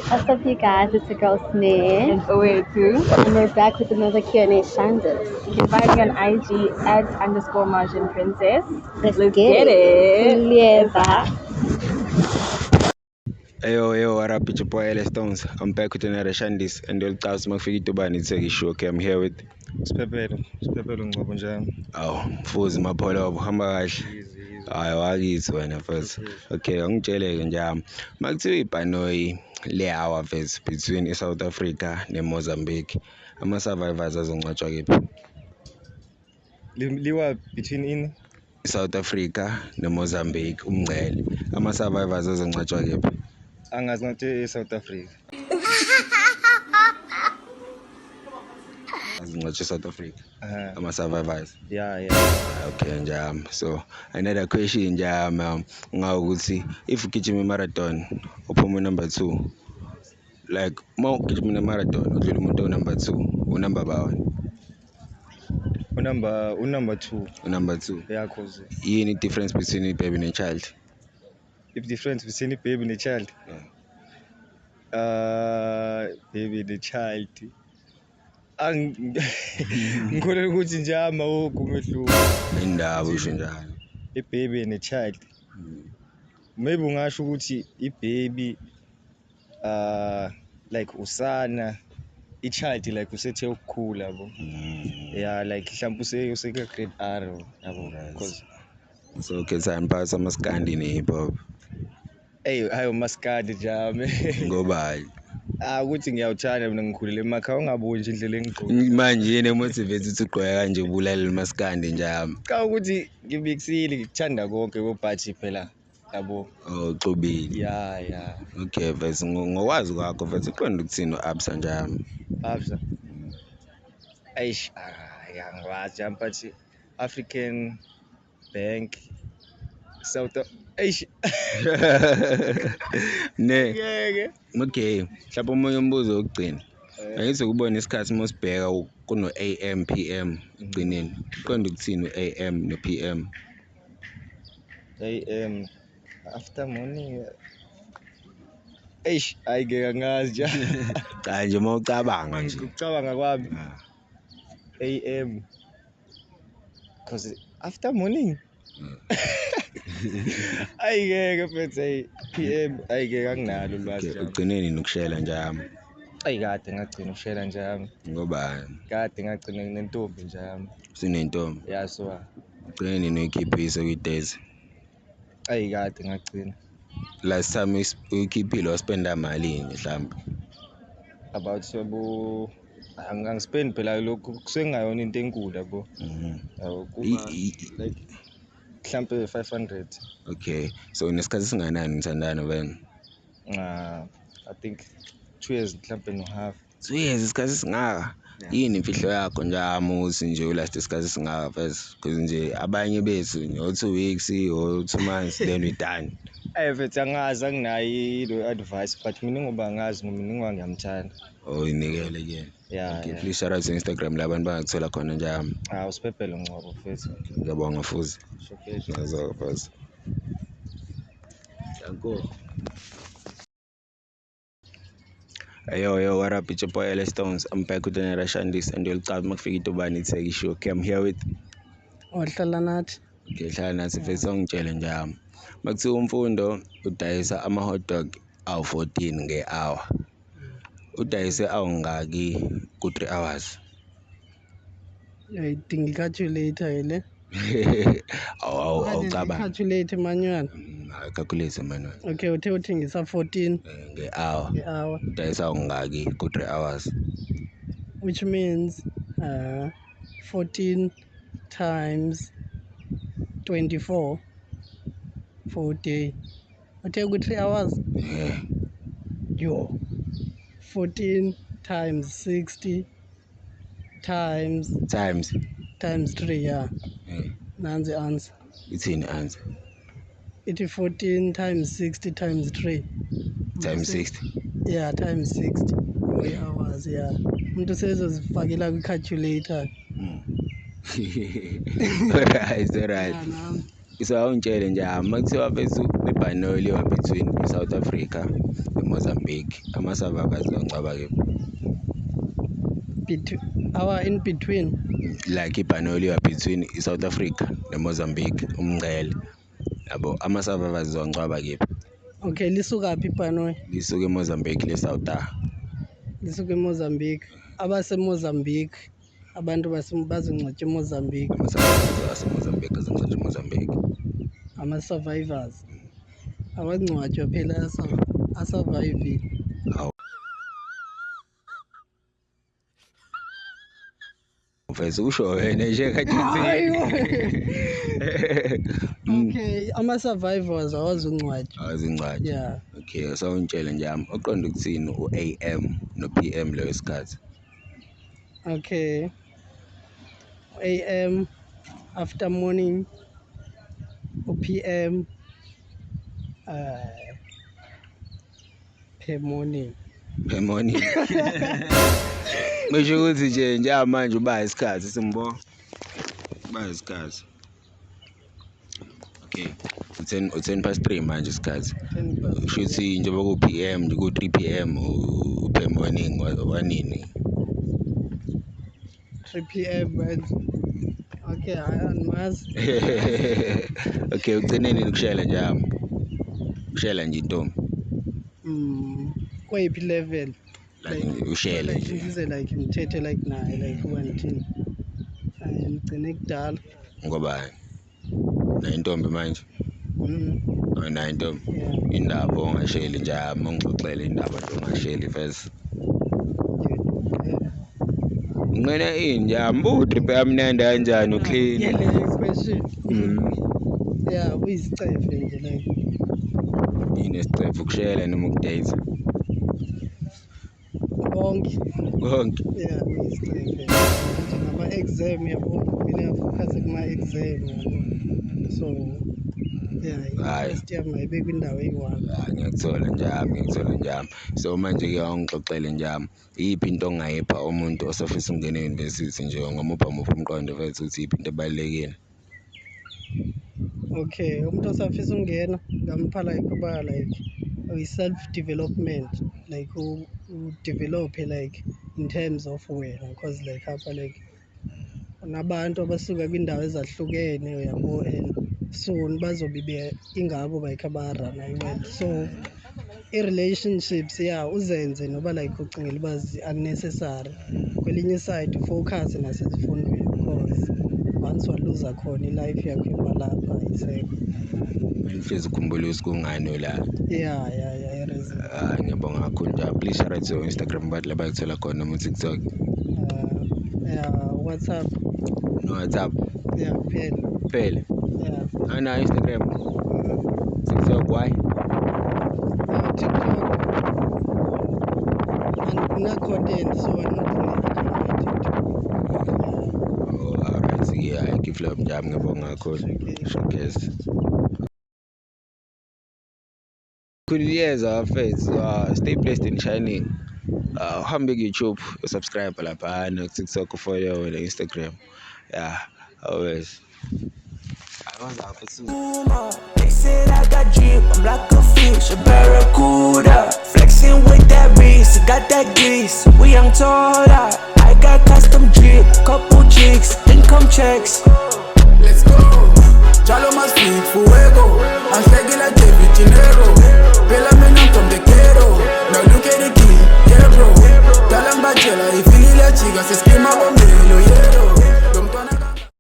What's up, you guys? It's your girl Snare, And Owethu. And we're back with another Q&A Shandis. You can find me on IG at _MarginPrincess. Let's Let's get get it. it. Lieva. Hey yo, yo, what up? It's your boy LS Stones. I'm back with another Shandis and you'll tell us my figure to it's a. Okay, I'm here with Siphephelo, Siphephelo Ngcobo njani? Oh, Mfuzi Mapholobo, hamba kahle. Easy, easy. Hayi wakithi wena first. Okay, angitshele ke njami. Makuthiwa ibhanoyi le-hour first between i-South Africa ne-Mozambique. Ama-survivors azongcwatshwa kephi? Liwa between in I-South Africa ne-Mozambique umngcele. Ama-survivors azongcwatshwa kephi? Angazi ngathi e-South Africa. Azongcwatshwa e-South Africa. Uh-huh. Ama-survivors. Yeah. Okay njami. So another question njami ngawukuthi if ugijima i-marathon uphuma number 2, like uma ugijima i-marathon udlula umuntu o-number 2, unumber bani? Unumber 2. Unumber 2. Yeah, cause Yini difference between a baby and a child? If difference between a baby and a child. Yeah. Baby and a child. Ngikholelwa ukuthi nje awukho umehluko. Indaba usho njalo. A baby and a child. Maybe ungasho ukuthi i baby like usana, i child like usethe ukukhula yabo. Yeah, like mhlawumbe useke grade R yabo, because So khethani phakathi amaskandi ne-hip hop. Hey, hayo maskandi jame. Ngoba Ah, ukuthi ngiyawuthanda mina, ngikhulele emakhaya, ungaboni nje indlela engigqoke. Manje yini emotivate ukuthi ugqoke kanje ubulale maskandi njami? Cha, ukuthi ngibikisile, ngikuthanda konke but phela yabo. Oh, uxubile. Yeah. Okay, mfethu, ngokwazi kwakho mfethu, uqonda ukuthini u-Absa njami? Absa. Eish, angikwazi jam, but African Bank South, eish. Ne. Ngeke. Okay, mhlawumbe omunye umbuzo wokugcina. Angithi ukubona isikhathi uma usibheka kuno AM PM ekugcineni. Uqonda ukuthini u-AM no-PM? AM after morning. Eish, hayi ngeke, angazi nje. Cha nje uma ucabanga nje. Ukucabanga kwami. AM cause after morning. Ayi ngeke mfethu, hey PM, ayi ngeke, anginalo ulwazi Okay, nje. ugcineni nokushela njami? Ayi kade ngagcina ukushela njami. Ngoba kade ngagcina nentombi njami. Sinentombi. Yeah, so ugcine nini uyikhiphisa kwi-days? Ayi kade ngagcina. Last time uyikhiphile waspenda malini mhlawumbe? About yabo, angispend phela lokhu kusengayona into enkulu yabo. Yabo kuba like mhlambe 500. Okay, so unesikhathi singanani nithandana wena? I think 2 years mhlambe no half. 2 years isikhathi singaka? Yeah. Yini imfihlo yakho nje amusi nje ulast isikhathi singaka first? Because nje abanye bethu o 2 weeks o 2 months then we done. Eh mfethu angazi, anginayo lo advice but mina ngoba angazi mina ngoba ngiyamthanda. Oh, inikele ke. Yeah, Okay, yeah. Please shout out to Instagram la abantu bangakuthola khona njami. Ah, uSiphephelo Ngcobo mfethu. Ngiyabonga futhi. Showcase. Ngiyazwa futhi. Danko. Hey, yo, yo, what up? It's your boy LS Stones. I'm back with another Shandis and you'll tell me if you to take issue. Okay, I'm here with Ohlala nathi. Okay, hlala nathi mfethu, ungitshele njami. Makuthiwa uMfundo udayisa ama hot dog awu 14 nge-hour. Udayise awungaki ku 3 hours? Uyayidinga i-calculator le. Awu, awu, awucabanga. I-calculator manual. Calculate manual. Okay, uthe uthengisa 14 nge-hour. Nge-hour. Udayisa awungaki ku 3 hours? Which means 14 times 24 for a day. Uthe ku 3 hours? Yeah. Yo. 14 times 60 times times times 3, yeah. Yeah. Nansi answer. Ithini answer? Ithi 14 times 60 times 3. Times 60. Yeah, times 60. 3 hours, yeah. Umuntu sezozifakela kwi-calculator. Alright, alright. Yeah, no. So awungitshele nje, makuthiwa mfethu ibhanoyi liwa between i-South Africa neMozambique, ama-survivors azongcwaba kephi? Our in between. Like ibhanoyi liwa between i-South Africa neMozambique, umngcele. Yabo, ama-survivors azongcwaba kephi? Okay, lisuka phi ibhanoyi? Lisuka eMozambique le-South A. Lisuka eMozambique. AbaseMozambique, abantu bazongcwatywa eMozambique. Ama-survivors aseMozambique azongcwatshwa eMozambique. Ama-survivors awangcwatywa phela, asurvivile. Hawu mfethu, usho wena nje kade. Okay, ama-survivors awazungcwatywa. Awazingcwatshwa. Yeah. Okay, so ungitshele nje yami, uqonde ukuthini u-AM no-PM leyo sikhathi? Okay, AM after morning, u-PM per morning. Per morning. Ngisho ukuthi nje njengamanje uba isikhathi simbo. Uba isikhathi. Okay, u-10 past 3 manje isikhathi. 10 past. Kusho ukuthi njengoba ku-PM nje ku-3 PM per morning wanini? 3 PM manje. Okay, hayi, andimazi. Okay, ugcine nini ukushayela nje yami? Ushayela nje intombi. Kweyiphi level? Like ushayele like nje. Ngize like ngithethe like naye like uba ndithini. Hayi, ngigcine kudala. Ngoba nayo intombi manje. Nayo intombi. Yeah. Indaba ongasheli nje yami, ungixoxele indaba nje ongasheli first. Yeah. Unqena ini nje yami, utrip yamnandi kanjani uclean. Yeah, le question. Yeah, uyisicefe nje like. Yini isicefe, ukushayela noma ukudate? Konke. Konke. Yeah, uyisicefe. Manje nama-exam yabo, kumele afocus kuma-exam yabo. So yeah, Hhayi. i-interest yami mayibe kwindawo eyi-one. Hayi, ngiyakuthola nje yami, ngiyakuthola nje yami. So manje-ke awungixoxele nje yami, iyiphi into ongayipha umuntu osafisa ukungena e-university nje, ungamupha muphi umqondo mfethu ukuthi iyiphi into ebalulekile? Okay, umuntu osafisa ukungena ngamupha like uba like i-self development, like udevelophe like in terms of wena, because like apha like unabantu abasuka kwiindawo ezahlukene uyabo, and soon bazobe ingabo like abarana iworld. So i-relationships, yeah, uzenze noba like ucingela uba zi-unnecessary, kwelinye iside ufocus nasezifundweni, because once waluza khona ilife yakho iba lapha ayisekho. Uhlezi ukhumbula ukuthi kungani ula. Yeah, it is. Hayi, ngiyabonga kakhulu nje. Please share it to Instagram bantu la bayithola khona noma TikTok. Yeah, WhatsApp. No WhatsApp. Yeah, kuphela. Kuphela. Yeah. Ana Instagram. TikTok why? Yeah, TikTok. Andina content, so I'm not gonna TikTok. Yeah. Oh, all right. Yeah, give love nje ngiyabonga kakhulu. Showcase. Khuliyeza bafethu, stay blessed and shining. Uhambe ku-YouTube, usubscribe laphana, ku-TikTok, ufollow na Instagram. Yeah, always. They said I got drip, I'm like a fish, a barracuda. Flexing with that wrist, got that grease. We young taller. I got custom drip, couple chicks, income checks. Let's go. Jalo must speak fuego. I'm shaking like David Dinero. Bella man, I'm from the ghetto. Now look at the key, yeah bro. Dalang bachela, ifilila chica, se schema.